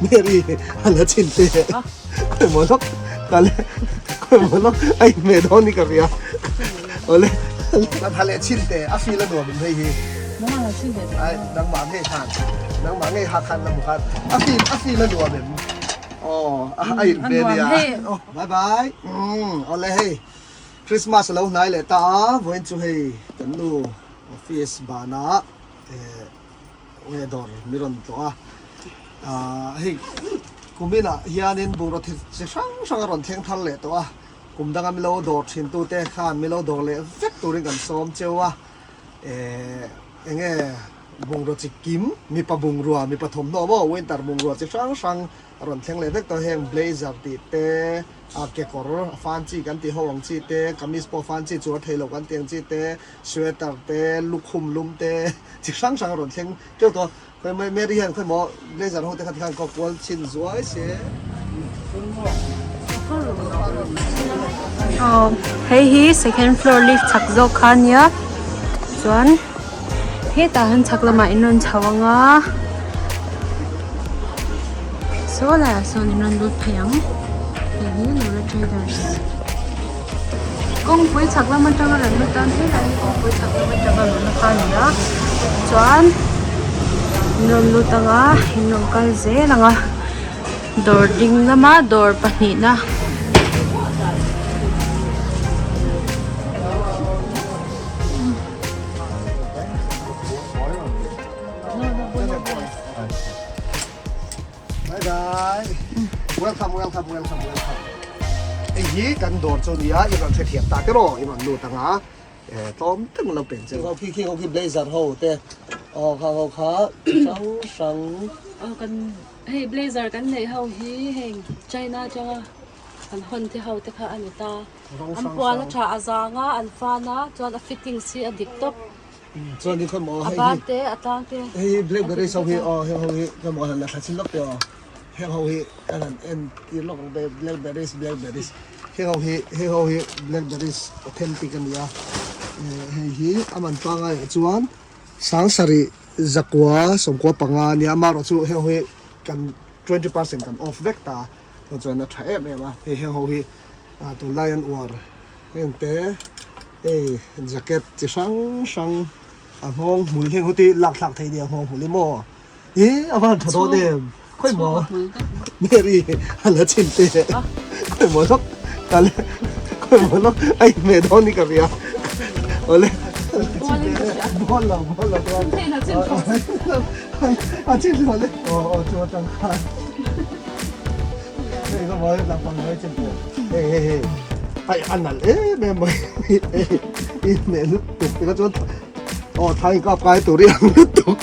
Mary a la chhin te khawi maw lawk ka le khawi maw lawk a inhmeh dawn ni ka hria awle ka tha leh chhin te a feel a nuam in hei hi ai nangmah ngei khan nangmah ngei ha khan la mu khan a feel a feel a nuam em aw a inhmeh nia bye bye umm awle hei Christmas a lo hnai leh ta a vawiin chu hei kan nu office banah eh nge dawr mi rawn tlawh a ah hei kuminah hianin bungraw thil chi hrang hrang a rawn thleng thar leh tawh a kum danga milo dawr thin tute khan milo dawr leh vek turin kan sawm cheu a eh enge bungraw chi kim mipa bungrua mipa thawmhnaw maw winter bungrua chi hrang hrang a rawn thleng leh vek tawh a heng blazer tih te a kekawr a fan chi kan tih ho ang chi te kamis pawh fan chi chuar theilo kan tih ang chi te sweater te lukhum lum te chi hrang hrang a rawn thleng teuh tawh a khawi mai Mary hian khawi maw blazer ho te kha tikhan kawp kual chhin zuai se. Aw hei hi second floor lift chak zawk kha a nia chuan hetah hian chhak lamah in rawn chho ang a saw laiah sawn in rawn lut phei ang hei hi Lura traders. Kawngpui chhak lam atanga rawn lut tan helai hi kawngpui chhak lam atanga rawn lut a ni a chuan in rawn lut ang a in rawn kal zel ang a dawr ding lama dawr pahnihna. Bye bye. Welcome, welcome, welcome, welcome. Hei hi kan dawr chu nia i rawn hrethiam ta te raw i rawn lut anga eh tlawm teng lo pen che. Ho khi khi ho khi blazer ho te aw kha ho kha chi hrang hrang. Aw kan hei blazer kan neih ho hi heng China atanga kan hawn te ho te kha a ni ta. An puan a tha a zang a an fan a chuan a fittings hi a dik tawp. Chuan in khaw maw hei hi te a tlang te hei hi blackberry so hi aw heng ho hi khaw maw han la thla chin lawk te aw heng ho hi kan han en tir lawk ang te blackberries blackberries heng ho hi heng ho hi blackberries authentic a ni a hei hi a man pangai ah chuan sangsarih zakua sawmkua panga a nia amaherawh chu heng ho hi kan 20% kan off vek ta chuan a tha em em a hei heng ho hi tunlai an uar heng te Hei jacket chi hrang hrang a nghawng hmul heng huti lak thlak thei nia nghawng hmul hi maw ih a van tha dawn em khawi maw Mary a la chhin te khawi maw lawk ka le khawi maw lawk a inhmeh dawn ni ka hria awle bawl lo bawl lo a chhin lo le aw aw chu atang khan Hei ka mawi lampang mawi chen pawh hei hei hei ai a nalh em em mai hei i hneh lutuk te kha chuan aw thai in kap kai tur i ang lutuk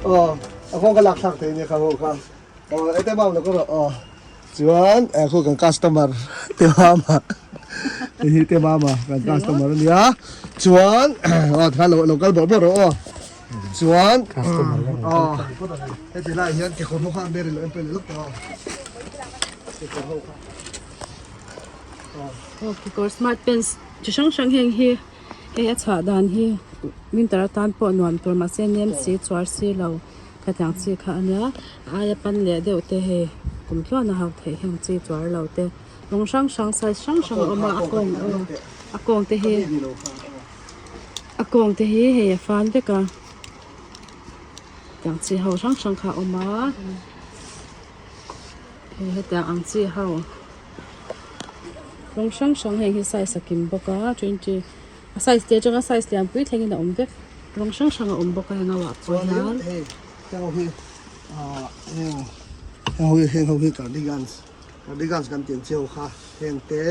aw a nghawng ka lak thlak thei nia kha ho kha aw ete mam lo ka rawh aw chuan eh khu kan customer te mama hei hi te mama kan customer ania chuan aw tikhan lo lo kal bawrh bawrh rawh aw. Chuan aw heti lai hian kekawr ho kha an beri loh em pawh leh lawk tawh a kekawr ho kha aw kekawr smart pants chi hrang hrang heng hi hei a chhuah dan hi winter atan pawh nuam tur mahse nem si chuar si lo khatiang chi kha a nia a aia pan leh deuh te hei kum tluan a hauh theih heng chi chuar lo te rawng hrang hrang size hrang hrang a awm a a kawng aw a kawng te hi. A kawng te hi hei a fan vek a tiang chi ho hrang hrang kha a awm a hei hetiang ang chi ho rawng hrang hrang heng hi size a kim bawk a twenty a size te atanga size lian pui thlengin a awm vek rawng hrang hrang a awm bawk a heng ho ah pawh hian. Heng ho hi ah heng heng ho hi heng ho hi cardigans cardigans kan tih ang chi ho kha heng te.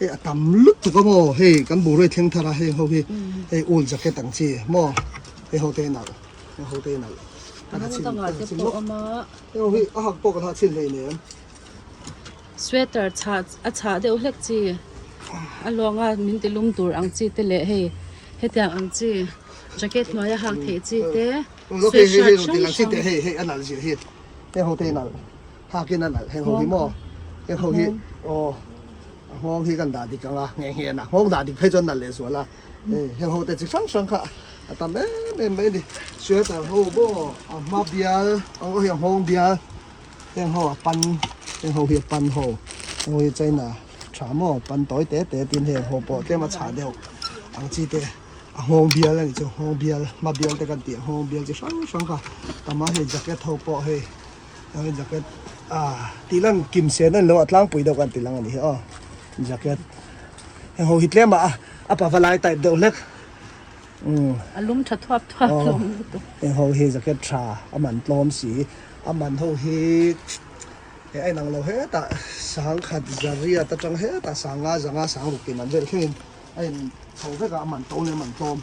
Hei a tam lutuk a maw hei kan bungrui thleng thar a heng ho hi hei ul jacket ang chi maw hei ho te nalh hei ho te nalh kan ha chhin kan ha chhin bawk heng ho hi a hak pawh kan ha chhin hleinem. Sweater chhah a chhah deuh hlek chi a lawnga min ti lum tur ang chi te leh hei hetiang ang chi jacket hnuaia hak theih chi te sweatshirt hrang hrang. Hei hei a nalh zia hi heng ho te nalh. Hakin a nalh heng ho hi maw heng ho hi aw a nghawng hi kan dah dik ang a nghe nghe na nghawng dah dik phei chuan nalh leh zual a heng ho te chi hrang hrang kha A tam em em mai a ni. Sweater ho maw a hma bial ang hi a nghawng bial heng ho a pan heng ho hi a pan ho heng ho hi China tha maw pan tawi te te tin heng ho pawh tlem a chhah deuh ang chi te a nghawng bial a nih chu nghawng bial hma bial te kan tih a nghawng bial chi hrang hrang kha tam a hei jacket ho pawh hei heng jacket ah tih lan kim sen a ni lo a tlangpui deuh kan ti lang a ni hi aw jacket heng ho hi tlem a a pavalai type deuh hlek. A lum tha thuap thuap hlawm lutuk. Heng ho hi jacket tha a man tlawm si. A man ho hi he a inang lo hetah sangkhat zariat atang hetah sanga zanga sangruk tih man vel thlengin a in chho vek a a man to leh a man tlawm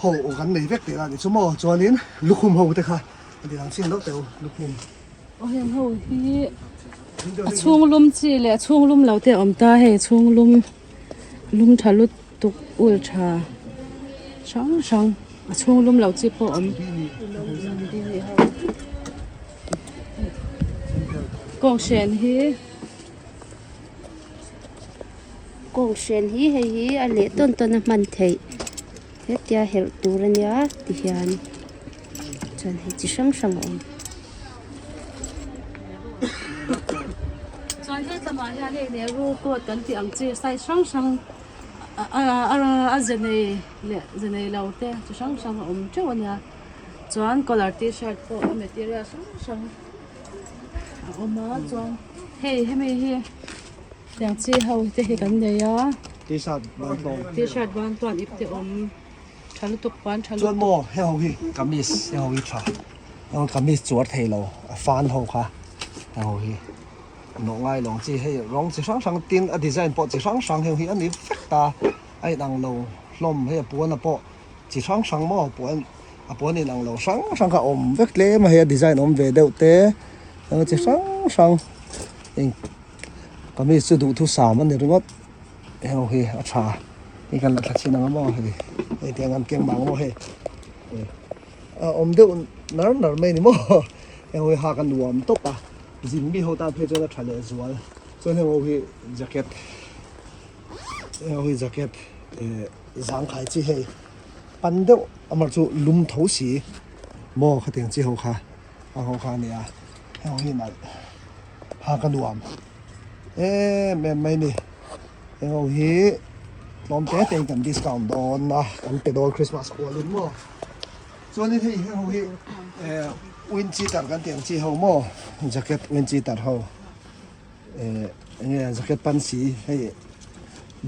ho aw kan nei vek tih lah ni chu maw chuanin lukhum ho te kha a ti lang chin deuh teuh lukhum. Aw heng ho hi a chhung lum chi leh a chhung lum lo te a awm ta hei chhung lum lum tha lutuk. Tuk ul tha hrang hrang a chhung lum lo chi pawh a awm kawnghren hi kawnghren hi hei hi a leh tawn tawn a hman theih hetia herh tur a nia tihian chuan hei chi hrang hrang a awm. Chuan hetlamah hian hei Nehru coat kan tih ang chi size hrang hrang. A ze nei leh ze nei lo te chi hrang hrang a awm teuh a nia chuan collar tshirt pawh a material hrang hrang a awm a chuan hei hemi hi tiang chi ho te hi kan nei a tshirt ban tlawm tshirt ban tluan ip te awm tha lutuk puan tha lutuk chuan maw hei ho hi kamis hei ho hi tha hei kamis chuar thei lo a fan ho kha hei ho hi. Nawh ngai lo ang chi hei rawng chi hrang hrang tin a design pawh chi hrang hrang heng hi a ni vek ta a inang lo hlawm hei a puan a pawh chi hrang hrang maw puan a puan inang lo hrang hrang kha a awm vek tlem a hei a design awm ve deuh te eng chi hrang hrang eng kamis chu duhthusam a ni ringawt heng ho hi a tha hei kan la thla chhin ang a maw hei hei tiang an keng mang maw hei a awm deuh nar nar mai a ni maw heng ho hi hak a nuam tawp a. Zin mi ho tan phei chuan a tha leh zual. Chuan heng ho hi jacket heng ho hi jacket eh zangkhai chi hei pan deuh amah chu lum tho si maw khatiang chi ho kha ang ho kha a nia heng ho hi nalh hak a nuam em em mai a ni heng ho hi tlawm te te in kan discount dawn a kan pe dawn Christmas kualin maw. Chuanin hei heng ho hi eh wind cheater kan tih ang chi ho maw jacket wind cheater ho eh enge jacket pan si hei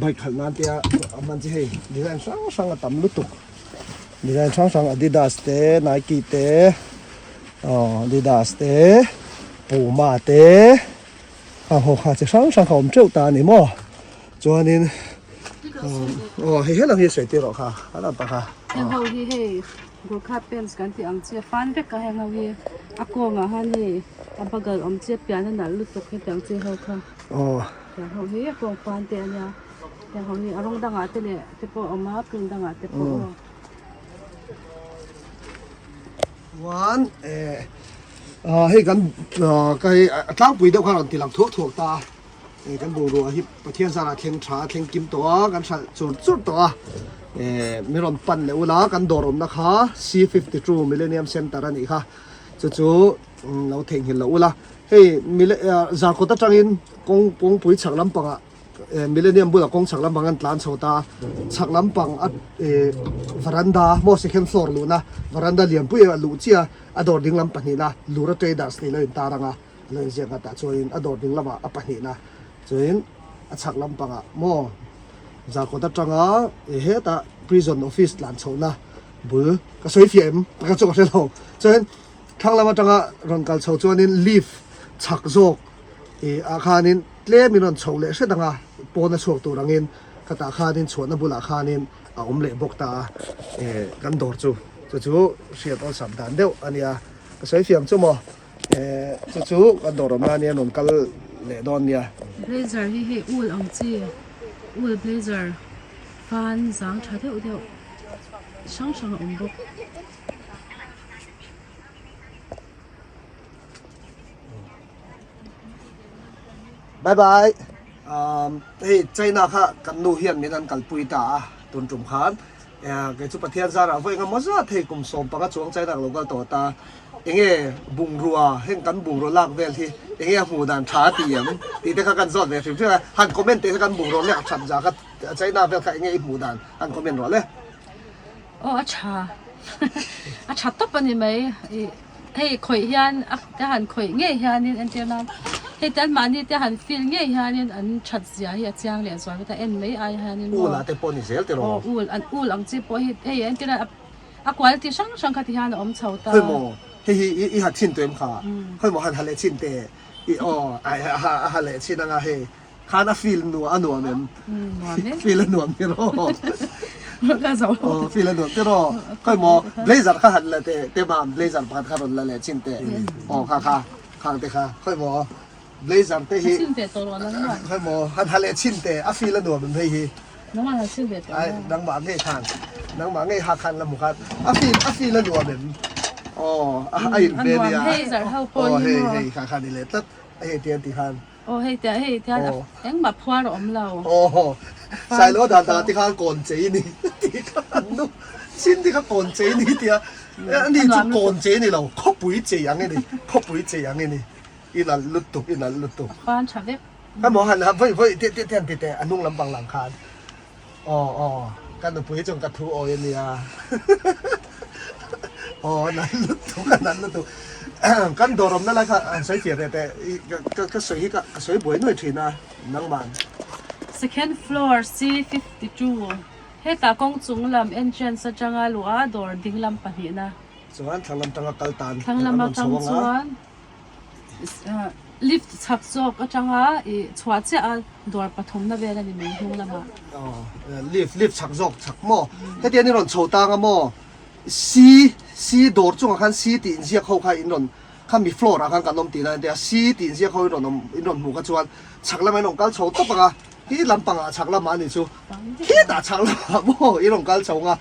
bike khalh nan te a a hman chi hei design hrang hrang a tam lutuk design hrang hrang adidas te nike te aw adidas te puma te hang ho kha chi hrang hrang kha a awm teuh ta a ni maw chuanin aw hei helam hi sawi tir rawh kha a lam pang kha. Heng ho hi hei Gurkha pants kan tih ang chi a fan vek a heng ho hi a kawngah han hei a bagal awm chi a pian a nalh lutuk hetiang chi ho kha aw heng ho hi a kawng fan te a nia heng ho hi a rawng dangah te leh te pawh a awm a print dangah te pawh aw. Chuan eh hei kan ka hei a tlangpui deuh kha a rawn ti lang thuak thuak ta a. Eh kan bungrua hi Pathian zarah thleng tha a thleng kim tawh a kan hralh chur chur tawh a eh mi rawn pan leh ula kan dawr awmna kha C52 Millennium Center a nih kha chu chu lo theihnghilh loh ula hei mile ah Zarkawt atangin kawng kawngpui chhak lampangah eh Millennium bulah kawng chhak lampang an tlan chho ta a chhak lampang a eh varanda maw second floor luhna varanda lianpui a luh chiah a dawr ding lam pahnihna Lura Traders tih lo intar ang a. Lo inziak nghat ah chuanin a dawr ding lamah a pahnihna chuanin a chhak lampangah maw Zarkawt atanga eh hetah prison office tlan chhohna bul ka sawi fiah em ka chu ka hre lo chuanin thlang lam atanga rawn kal chho chuanin lift chhak zawk ih ah khanin tlem in rawn chho leh hret anga pawn a chhuak tur angin khatah khanin chhuahna bulah khanin a awm leh bawk ta a eh kan dawr chu chu chu hriat awlsam dan deuh a nia ka sawi fiam chu maw. Eh chu chu kan dawr awmna ania rawn kal leh dawn nia. Blazer hi hei ul ang chi ul blazer fan zang tha deuh deuh hrang hrang a awm bawk. Bye bye umm hei China kha kan nu hian min an kalpui ta a tun tum khan. Kei chu Pathian zarah vawi engemaw zat hei kum 15 chuang China ka lo kal tawh ta. Enge bungrua, heng kan bungrua lak vel hi enge a hmuh dan tha a ti em tih te kha kan zawt ve hrim hrim a. Han comment teh kha kan bungrua lak that za kha China vel kha enge i hmuh dan han comment rawh le. Aw a tha, a tha tawp a ni mai. Hei khawih hian a han khawih ngei hianin entir nan hei te anmahni te han feel ngei hianin an that zia hi a chiang leh zual vek a en mai ai hianin maw Ul ah te pawh ni zel tiraw? Aw ul an ul ang chi pawh hi hei entir nan a quality hrang hrang kha ti hian a awm chho ta. Khawi maw hei hi i ha chin tawh em kha? Khawi maw han ha leh chin teh i aw a ha leh chin anga hei Khan a feel nuam a nuam em? Nuam e. Feel a nuam tiraw? Ka zo. Aw feel a nuam tiraw? Khawi maw blazer kha han la teh te mam blazer pakhat kha rawn la leh chin teh. Aw kha kha khang te kha khawi maw blazer te hi. Chin teh tawh rawh nangmah. Khawi maw han ha leh chin teh a feel a nuam em hei hi. Nangmah han chin ve tawh. Ai nangmah ngei khan nangmah ngei ha khan la hmu khan a feel a feel a nuam em? Aw a in ve nia. A nuam hei zar ho pawh hi maw. Aw hei hei kha kha ni leh tlat a hei tian ti khan. Aw hei tiah hei tian engmah phuar a awm lo. Aw Sailo dan dan te khan kawn chei ni ti kha an nu chin te kha kawn chei ni tia ani chu kawn chei ni lo khawpui chei ang e ni khawpui chei ang e ni i nalh lutuk i nalh lutuk. A fan tha vek. Ka maw han han vawi vawi te te te han ti teh a hnung lampang lang khan aw aw ka nupui chuan ka thu awi a nia aw a nalh lutuk a nalh lutuk kan dawr awmna lai kha han sawi fiah ve teh i ka ka sawi hi ka sawi buai nuai thin a nangman. Second floor C52 hetah kawng chung lam entrance atanga luh a dawr ding lam pahnihna. Chuan thlang lam tanga kal tan Thlang lam atang chuan Lift chhak zawk atanga ih chhuah chiah a dawr pathumna vel a ni mai hnung lamah. Aw lift lift chhak zawk chhak maw hetiang in rawn chho tang a maw C C dawr chungah khan C tih inziak ho kha in rawn khami floor ah khan kan awm tihna a nia C tih inziak ho in rawn awm in rawn hmuh kha chuan chhak lamah in rawn kal chho tawp ang a hi lampangah chhak lamah a nih chu hetah chhak lamah maw in rawn kal chho ang a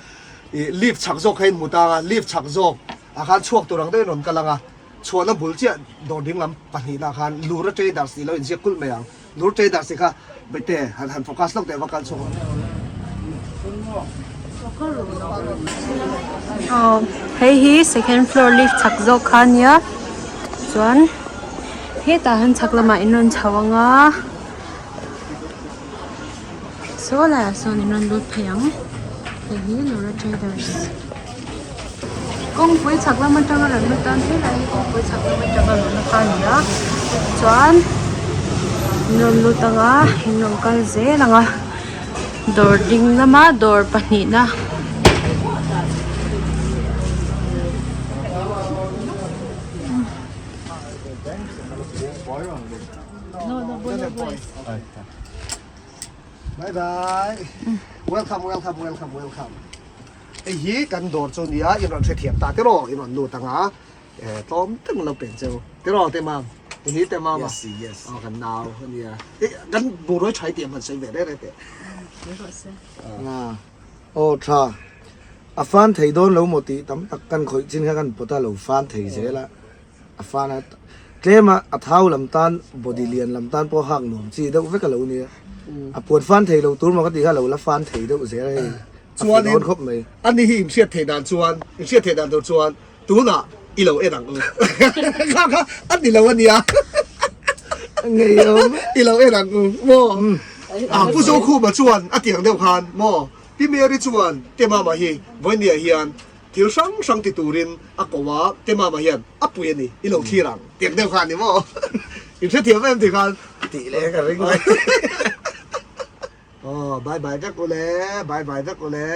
ih lift chhak zawk kha in hmu tang a lift chhak zawk ah khan chhuak tur ang deuhin rawn kal ang a. Chhuahna bul chiah dawr ding lam pahnihna khan Lura Traders tih lo inziak kulh mai ang. Lura Traders tih kha Bete han han focus lawk teh va kal chhuak ang. Aw hei hi second floor lift chhak zawk kha a nia chuan hetah hian chhak lamah in rawn chho ang a saw laiah sawn in rawn lut phei ang hei hi Lura Traders. Kawngpui chhak lam atanga rawn lut tan helai hi kawngpui chhak lam atanga rawn lut a ni a chuan in rawn lut ang a in rawn kal zel ang a dawr ding lama dawr pahnihna. Bye bye welcome welcome welcome welcome. Hei hi kan dawr chu nia in rawn hrethiam ta tiraw in rawn lut anga eh tlawm tak lo pen cheu tiraw te mam hei hi te mama Yes yes aw kan nau ania eh kan bungrawi tha hi tih hman sawi ve reng reng teh nga aw tha a fan thei dawn lo maw tih tam tak kan khawih chin kha kan pawt a lo fan thei zel a a fan a tlem a a thau lam tan body lian lam tan pawh hak nuam chi deuh vek a lo nia a puan fan thei lo tur maw ka tih kha a lo la fan thei deuh zel a hei. Chuanin ani hi inhriat theih dan chuan, inhriat theih dan tur chuan tunah i lo en ang u. Kha kha a ni lo a nia. I lo en ang u maw? Ah Pu Zokhuma chuan a tiang deuh khan maw? Pi Mary chuan Temama hi vawinia hian thil hrang hrang ti turin a ko a, Temama hian a pui a ni, i lo thlir ang tiang deuh kha a ni maw? Inhrethiam em ti khan? Tih leh ka ring mai. Aw bye bye vek ule, bye bye vek ule.